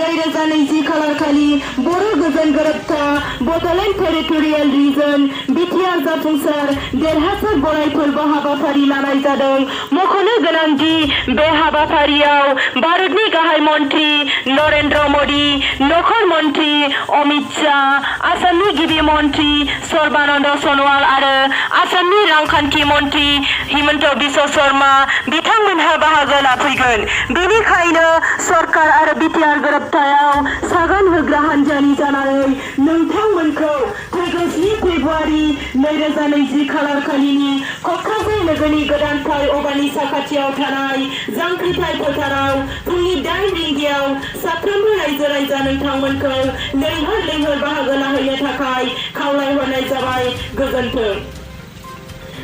2020 खालारखालि बर' गोजोन गोरोबथा Bodoland territorial reason BTR जाफुंसार देरहासार बराय फोरबो हाबाफारि लानाय जादों। मख'नो गोनांदि बे हाबाफारियाव भारतनि गाहाय मन्त्रि नरेन्द्र मोदी, नखर मन्त्रि अमित शाह, आसामनि गिबि मन्त्रि सर्बानन्द सन'वाल आरो आसामनि रांखान्थि मन्त्रि हिमन्त बिश्व शर्मा बिथांमोनहा बाहागो लाफैगोन। बेनिखायनो सरकार आरो बिटिआर गोरोबथायाव सागान होग्रा हान्जानि जानानै नोंथांमोनखौ फैगौ 7 फेब्रुवारि 2020 खालारखालिनि क'क्राझार नोगोरनि गोदान फ्लाइअभारनि साखाथियाव थानाय जांख्रिथाय फोथाराव फुंनि 8 रिंगायाव साफ्रोमबो रायजो राजा नोंथांमोनखौ लैहोर बाहागो लाहैनो थाखाय खावलायहरनाय जाबाय। गोजोन्थों।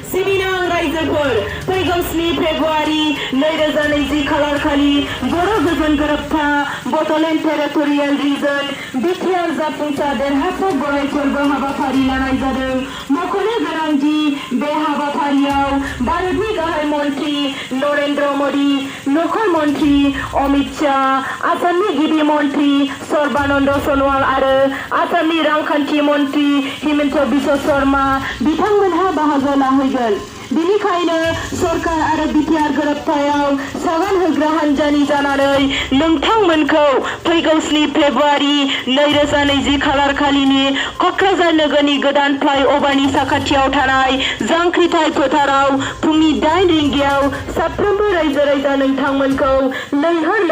सिबिनां रायजोफोर, फैगौ 7 फेब्रुवारि 2020 खालारखालि बर' गोजोन गोरोबथा बड'लेण्ड टेरिटरियेल रिजन बिटिआर जाफुंसार देरहासार बराय फोरबो हाबाफारि लानाय जादों। मख'नो गोनांदि बे हाबाफारियाव भारतनि गाहाय मन्त्रि नरेन्द्र मोदी, नखर मन्त्रि अमित शाह, आसामनि गिबि मन्त्रि सर्बानन्द सन'वाल आरो आसामनि रांखान्थि मन्त्रि हिमन्त बिश्व शर्मा बिथांमोनहा बाहागो लाहैगोन। बेनिखायनो सरकार आरो बिटिआर गोरोबथायाव सागान होग्रा हान्जानि जानानै नोंथांमोनखौ फैगौ 7 फेब्रुवारि 2020 खालारखालिनि क'क्राझार नोगोरनि गोदान फ्लाइअभारनि साखाथियाव थानाय जांख्रिथाय फोथाराव फुंनि 8 रिंगायाव साफ्रोमबो रायजो राजा नोंथांमोनखौ लैहोर